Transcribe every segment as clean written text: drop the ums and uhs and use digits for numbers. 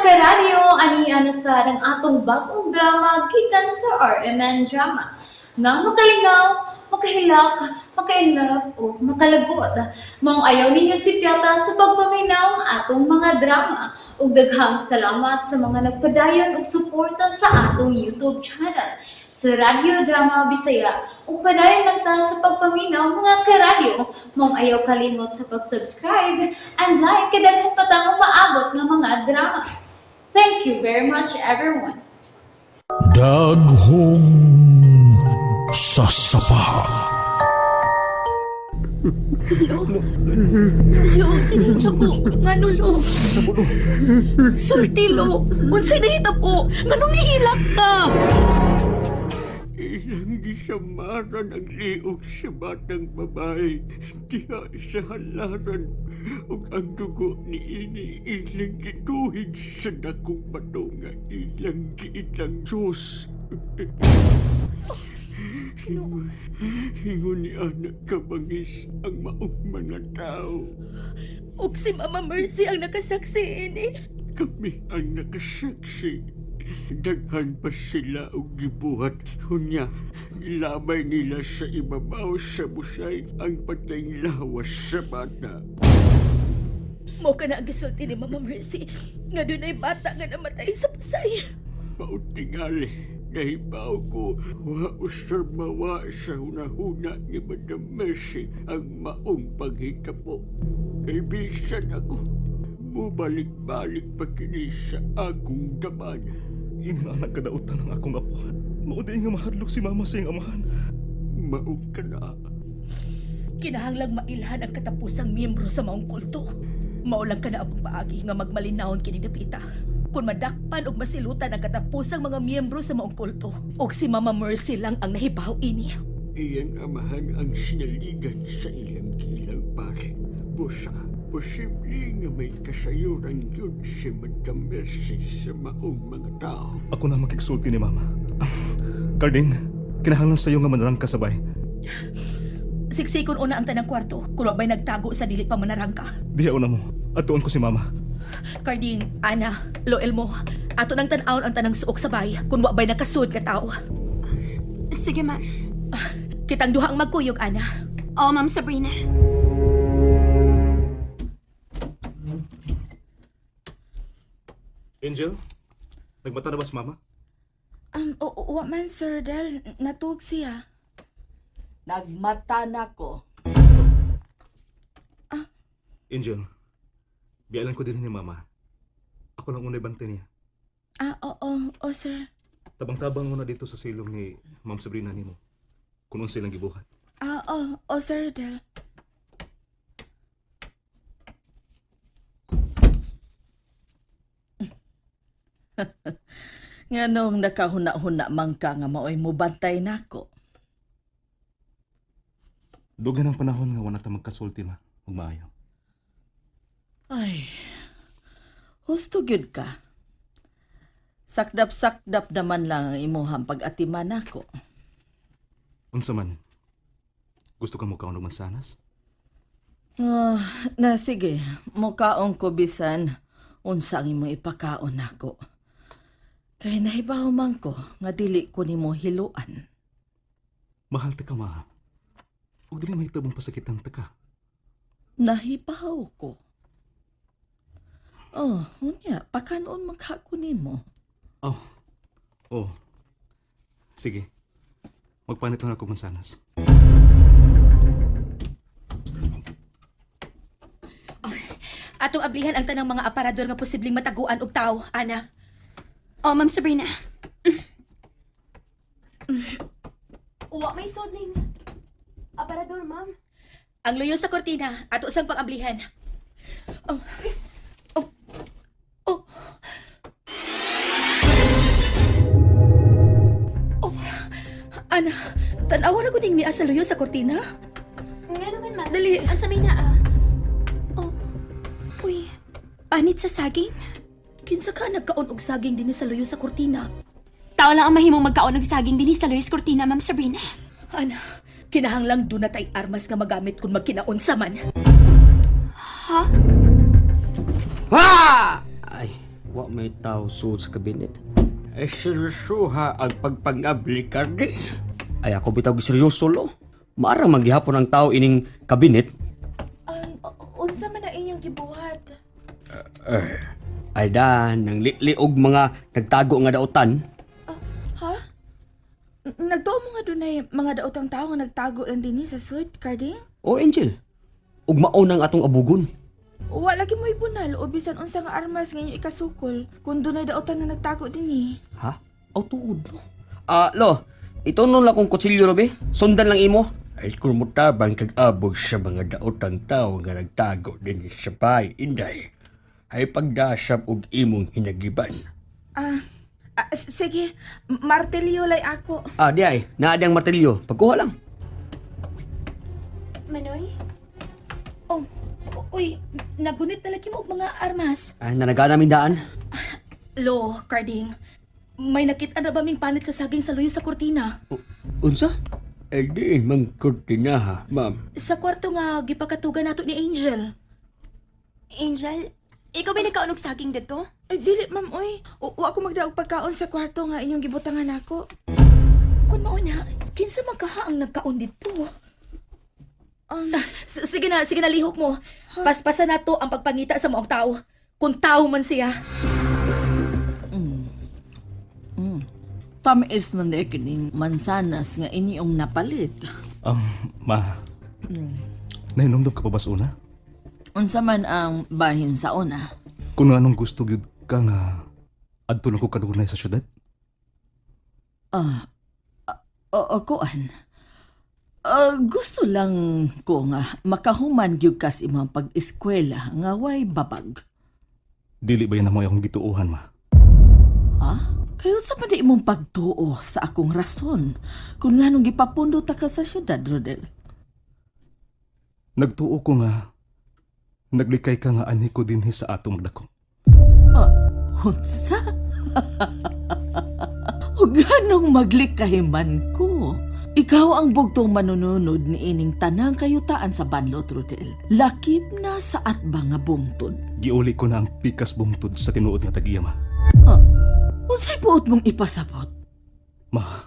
Karadyo, ani ana sa ang atong bagong drama gikan sa RMN Drama. Nga makalingaw, makahilak, maka-inlove o makalagot. Maong ayaw ninyo sipyata sa pagpaminaw ang atong mga drama. Ug daghang salamat sa mga nagpadayon og suporta sa atong YouTube channel sa Radyo Drama Bisaya. Ug padayon lang ta sa pagpaminaw, mga karadyo. Maong ayaw kalimot sa pag-subscribe and like kay daghan pa tang umaabot nga mga drama. Thank you very much, everyone. Daghong sasapa. Lo, lo, sinita po. Ngano, lo? Sulti, lo. Unsay nahitabo? Nganong nihilak ka? Ilang gisamaran ang liog sa batang babae diha sa halaran ug ang dugo ni ini ilang giduhig sa dakong bato nga ilang giitlang Diyos. Ingon ni anak kabangis ang maong mga tao. Ug si Mama Mercy ang nakasaksi ini. Kami ang nakasaksi. Daghan pa sila og gibuhat. Hunya, gilabay nila sa ibabaw sa busay ang patayng lawas sa bata. Mo ka na ang gisulti ni Mama Mercy nga dunay bata nga namatay sa pasay. Mautingali, nahibaw ko, wa usar mawa sa hunahuna ni Madam Mercy ang maong paghitabo. Kay bisan ako, mubalik-balik pa kini sa akong daman. Ina anak kadautan ang akong apo. Mao di nga mahadlok si mama sa iyang amahan. Maog ka na. Kinahanglang mailhan ang katapusang miyembro sa maong kulto. Mao lang ka na ang paagi nga magmalinawon kini dapita. Kung madakpan og masilutan ang katapusang mga miyembro sa maong kulto, og si Mama Mercy lang ang nahibaw ini. Iyang amahan ang sinaligan sa ilang kilang pare. Busa, posible nga may kasayuran yun si Madam Mercy sa maong mga tao. Ako na makigsulti ni mama. Carding, kinahanglan sa iyo nga manarang kasabay. Siksikon una ang tanang kwarto kung wa ba'y nagtago sa dili pa manarangka. Diha una mo. Atuon ko si mama. Carding, Ana, Loel mo, ato nang tan-awon ang tanang suok sa bay kung wa ba'y nakasud ka tao. Sige, ma'am. Kitang duha ang magkuyog, Ana. Oo, Ma'am Sabrina. Angel, nagmata na ba si mama? Wa man, Sir Del. Natuog siya. Nagmata na ko. Angel, biyalan ko din ni mama. Ako lang unay bantay niya. Ah, oo. O, sir. Tabang-tabang mo na dito sa silong ni Ma'am Sabrina nimo. Kung unsay lang gibuhat. Ah, oo. O, Sir Del. Nganong nakahuna-huna man ka nga maoy mubantay nako. Dugan ang panahon nga wala ta magkasulti ma. Ug maayo. Ay, husto gyud ka. Sakdap-sakdap naman lang ang imuhang pag-atiman nako. Unsa man? Gusto ka mo kaon og mansanas? Ah, na sige, mukaon ko bisan unsa ang imong ipakaon nako. Kay nahibaw man ko nga dili ko nimo hiluan. Mahal ta ka ma. Ug dili mahitabong pasakitan ta ka. Nahibaw ko. Oh, unya, pakanon man ka ko nimo. Oh. Oh. Sige. Magpanit lang ako mansanas. Atong ablihan ang tanang mga aparador nga posibleng mataguan og tao, Ana. Oo, Ma'am Sabrina. Wa may sodling. Aparador, ma'am. Ang luyo sa kortina, ato sang pang-ablihan. Oh. Oh. Oh. Oh. Ana, tan-awa na ko ning niya sa luyo sa kortina. Nga naman, ma'am. Dali. Ang samay na, ah. Oh. Uy, panit sa saging? Kinsa ka nagkaon og saging dinhi sa luyo sa kortina? Tao lang ang mahimong magkaon og saging dinhi sa Luis Cortina, Ma'am Sabrina. Ana, kinahanglang doon na tay armas nga magamit kung magkinaunsa man. Ha? Ha! Ay, wa May tao sulod sa kabinet. Ay seryosoha ang pagpangabli, Carding. Ay ako bitaw giseryoso lo. Maarang maghihapon ang tao ining kabinet. Unsa man ang inyong gibuhat? Ay da, nang litli og mga nagtago nga dautan. Ha? Nagtuo mo nga dunay mga daotang tao nga nagtago lang dinhi sa suite, Carding? O Angel, ug mao nang atong abugon. Wa lagi mo'y bunal o bisan unsa nga armas nga inyong ikasukol kung dunay daotan nga nagtago dinhi. Ha? Aw tuod no. Ah, lo, ito nun lang kong kutsilyo lo be. Sundan lang imo. Ay kung mutabang kag abog sa mga daotang tao nga nagtago din sa bahay, Inday. Ay pagdasap og imong hinagiban. Ah, sige, martilyo lay ako. Ah, di ay, naa di ang martilyo. Pagkuha lang. Manoy? Oh, uy, nagunit na lagi mo og mga armas. Ay, nanaga namin daan. Lo, Carding, may nakita na ba ming panit sa saging sa luyo sa kurtina? Unsa? Ay diin mang kurtinaha, ma'am. Sa kwarto nga gipakatugan nato ni Angel. Angel, ikaw ba nagkaon og saging dito? Ay, dili ma'am oy. Wa ko magdaog pagkaon sa kwarto nga inyong gibutangan ako. Kung mao na, kinsa man kaha ang nagkaon dito? Sige na lihok mo. Paspasa nato ang pagpangita sa maong tao. Kung tao man siya. Tamis man di kining mansanas nga inyong napalit. Ma, nahinomdom ka pa ba sa una? Unsa man ang bahin sa una? Kung anong gusto gyud ka nga adto lang ko kadunay sa syudad? Ah, o kuan. Ah, gusto lang ko nga makahuman gyud ka sa imong pag-eskwela nga way babag. Dili ba yan mo akong gituohan, ma? Ha? Kayo sa pa di imong pagtuo sa akong rason kung nganong gipapundo ta ka sa syudad, Rodel. Nagtuo ko nga naglikay ka nga anhi ko dinhi sa atong magdako. Ah, unsa? O ganong maglikay man ko. Ikaw ang bugtong manununod ni ining tanang kayutaan sa banlot, Rodel. Lakip na sa atbang nga bungtod. Giuli ko na ang pikas bungtod sa tinuod nga tag-iya, ma. Ah, unsay buot mong ipasabot? Ma,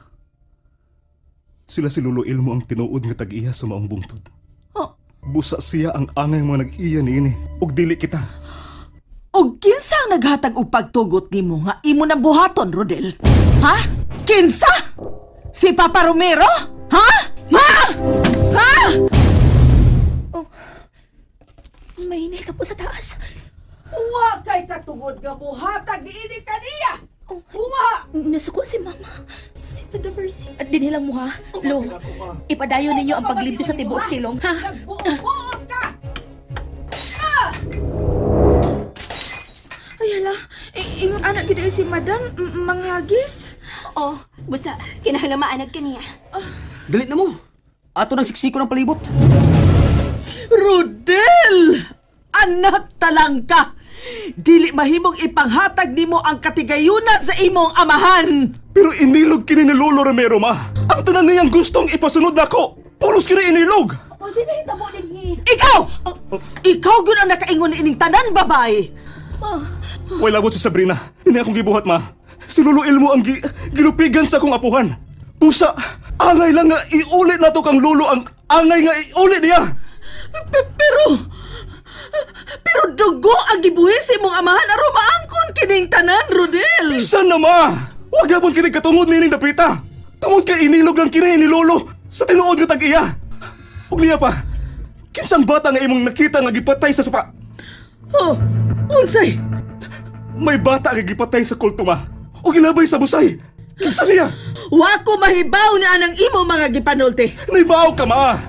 sila si Lolo Elmo ang tinuod nga tag-iya sa maong bungtod. Oh, Busa siya ang angay mga nag-iya niini ug dili kita. Og kinsa ang naghatag og pagtugot nimo nga imo nang buhaton, Rodel? Ha? Kinsa? Si Papa Romero? Ha? Ma? Ha? May po sa taas. Wa kay katungod nga buhatag niini kaniya. Oh, Wa! Nasuko si Mama. Si Madam Mercy. At dinilang mo ha, Lo. Ipadayon ninyo ang paglimpyo sa tibuok silong, ha? Nagbuot ka! Ay hala, ingon anak gid ay si Madam manghagis. Oh, busa, kinahanglan maanad ka niya. Dali na mo. Ato nang siksiko ng palibot. Rodel! Anak talangka! Dili mahimong ipanghatag nimo ang katigayunan sa imong amahan! Pero inilog kini ni Lolo Romero, ma. Ang tanan niyang gustong ipasunod nako. Pulos kini inilog. O, sinahita mo dinhi. Ikaw! Ikaw gyud ang nakaingon ining tanan babae! Ma, Way labot si Sabrina. Hindi akong gibuhat, ma. Si Lolo Elmo ang gilupigan sa akong apuhan. Pusa, angay lang nga iuli na to kang lolo ang angay nga iuli niya. Pero pero dugo ang gibuhis sa imong amahan aron maangkon kining tanan, Rodel. Bisan na, ma. Huwag yapon kini katungod nining dapita. Tungod kay inilog lang kini ni Lolo sa tinuod nga tag-iya. Ug niya pa, kinsang bata nga imong nakita nga gipatay sa supa? Oh, unsay? May bata nga gipatay sa kulto, ma. Ug gilabay sa busay. Kinsa siya? Wa ko mahibaw na anang imo mga gipanulti. Naibaw ka, ma!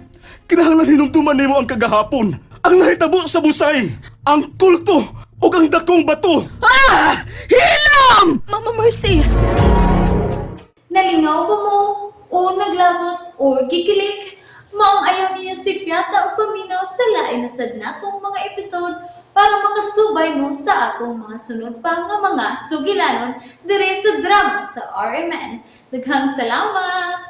Kinahanglan hinumduman nimo ang kagahapon, ang nahitabo sa busay, ang kulto, ug ang dakong bato. Ah! Hilom! Mama Mercy! Nalingaw ba mo? O naglagot o gikilig? Maong ayaw niyo si Piata o paminaw sa lain na sad natong mga episode para makasubay mo sa atong mga sunod pa nga mga sugilanon dire sa drama sa RMN. Daghang salamat!